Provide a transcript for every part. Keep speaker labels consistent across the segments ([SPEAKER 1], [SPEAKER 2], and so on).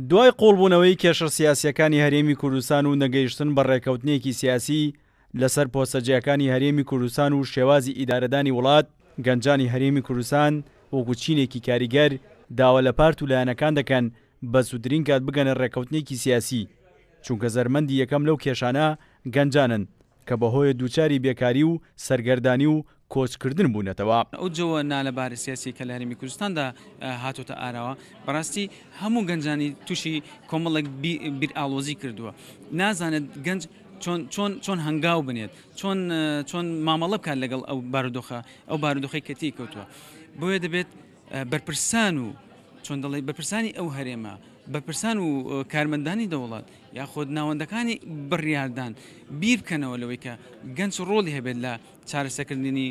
[SPEAKER 1] دوای قوڵبوونەوەی کێشە سیاسییەکانی هەرێمی کوردستان و نەگەیشتن بە ڕێککەوتنێکی سیاسی لەسەر پۆستە جیاکانی هەرێمی کوردستان و شێوازی ئیدارەدانی وڵات، گەنجانی هەرێمی کوردستان وەکو چینێکی کاریگەر داوا لە پارت و لایەنەکان دەکەن بە زووترین کات بگەنە ڕێککەوتنێکی سیاسی، چونکە زەرمەندی یەکەم لەو کێشانە گەنجانن کە بەهۆیە دووچاری بێکاری و سەرگەردانی و کۆچکردن بوونەتەوە.
[SPEAKER 2] ئەو جەوە نالەبارە سیاسیەی کە لە هەرێمی کوردستاندا هاتۆتە ئاراوە بەڕاستی هەموو گەنجانی تووشی کۆمەڵێک بیرئاڵۆزی کردووە. نازانێت گەنج چۆن چۆن چۆن هەنگاو بنێت، چۆن چۆن مامەڵە بکات لەگەڵ ئەو بارودۆخە ئەو بارودۆخەی کە تێی کەوتووە. بۆیە دەبێت بەرپرسان و چۆن دەڵێی بەرپرسانی ئەو هەرێمە، بەرپرسان و کارمەندانی دەوڵەت یاخود ناوەندەکانی بڕیاردان بیر بکەنەوە لەوەی کە گەنج ڕۆڵی هەبێت لە چارەسەکردنی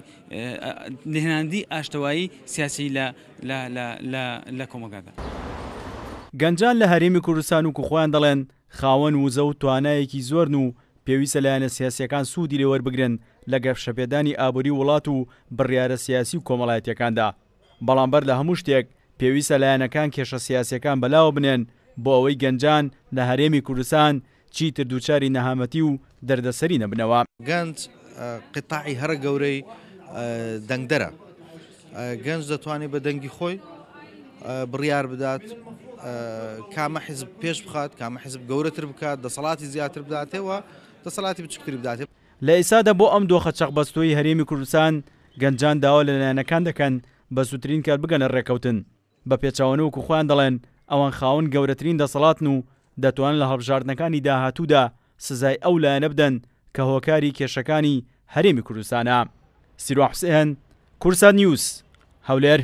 [SPEAKER 2] لهێناندی ئاشتەوایی سیاسی لە لە لە لە لە کۆمەڵگادا.
[SPEAKER 1] گەنجان لە هەرێمی کوردستان وکو خۆیان دەڵێن خاوەن وزە و توانایەکی زۆرن و پێویستە لایەنە سیاسییەکان سوودی لێ وەربگرن لە گەشەپێدانی ئابووری وڵات و بڕیارە سیاسی و کۆمەڵایەتییەکاندا بەڵام بەر لە هەموو شتێک پێویستە لایەنەکان کێشە سیاسییەکان بەلاوە بنێن بۆ ئەوەی گەنجان لە هەرێمی کوردستان چیتر دووچاری نەهامەتی و دەردەسەری نەبنەوە.
[SPEAKER 3] گەنج قیتاعی هەرە گەورەی دەنگدەرە، گەنج دەتوانێت بە دەنگی خۆی بڕیار بدات کامە حیزب پێش بخات، کامە حیزب گەورەتر بکات، دەسەڵاتی زیاتر بداتێ و دەسەڵاتی بچووکتری بداتێ.
[SPEAKER 1] لە ئێستادا بۆ ئەم دۆخە چەقبەستووەی هەرێمی کوردستان، گەنجان داوا لە لایەنەکان دەکەن بە زووترین کات بگەنە رێککەوتن، بە پێچەوانە وەکو خۆیان دەڵێن ئەوان خاوەن گەورەترین دەسەڵاتن و دەتوانن لە هەڵبژاردنەکانی داهاتوودا سزای ئەو لایەنە بدەن کە هۆکاری کێشەکانی هەرێمی کوردستانە. سیروان حوسێن، کوردسات نیوز، هەولێر.